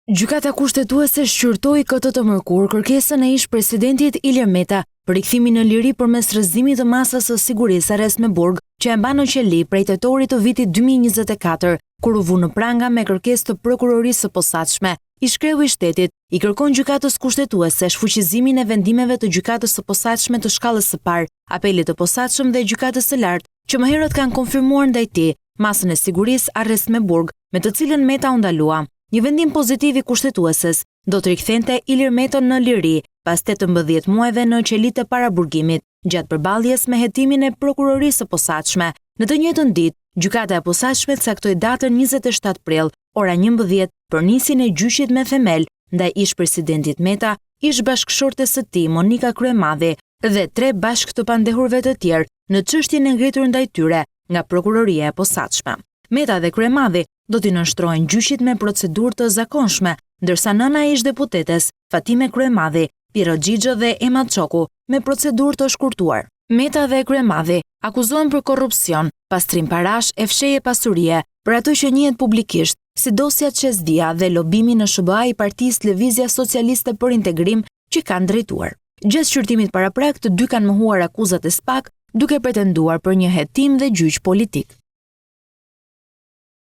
Gjykata Kushtetuese shqyrtoi këtë të mërkurë kërkesën e ish-presidentit Ilir Meta për rikthimin në liri përmes rrëzimit të masës së sigurisë arrest me burg që e mban në qeli prej tetorit të vitit 2024, kur u vu në pranga me kërkesë të Prokurorisë së Posaçme. Ish-kreu i shtetit i kërkon Gjykatës Kushtetuese shfuqizimin e vendimeve të Gjykatës së Posaçme të Shkallës së Parë, Apelit të Posaçëm dhe Gjykatës së Lartë që më herët kanë konfirmuar ndaj tij masën e sigurisë arrest me burg, me të cilën Meta u ndalua. Një vendim pozitiv i Kushtetueses do të rikthente Ilir Metën në liri pas 18 muajve në qelitë e paraburgimit, gjatë përballjes me hetimin e Prokurorisë së Posaçme. Në të njëjtën ditë, Gjykata e Posaçme caktoi datën 27 prill, ora 11, për nisjen e gjyqit me themel ndaj ish-presidentit Meta, ish-bashkëshortes së tij Monika Kryemadhi dhe tre bashkë të pandehurve të tjerë në çështjen e ngritur ndaj tyre nga Prokuroria e Posaçme. Meta dhe Kryemadhi do t'i nënshtrohen gjyqit me procedurë të zakonshme, ndërsa nëna e ish-deputetes, Fatime Kryemadhi, Pirro Xhixho dhe Ema Çoku me procedurë të shkurtuar. Meta dhe Kryemadhi akuzohen për korrupsion, pastrim parash e fshehje pasurie, për atë që njihet publikisht si dosja Cez-Dia dhe lobimi në SHBA i partisë Lëvizja Socialiste për Integrim që kanë drejtuar. Gjatë shqyrtimit paraprak të dy kanë mohuar akuzat e SPAK, duke pretenduar për një hetim dhe gjyq politik.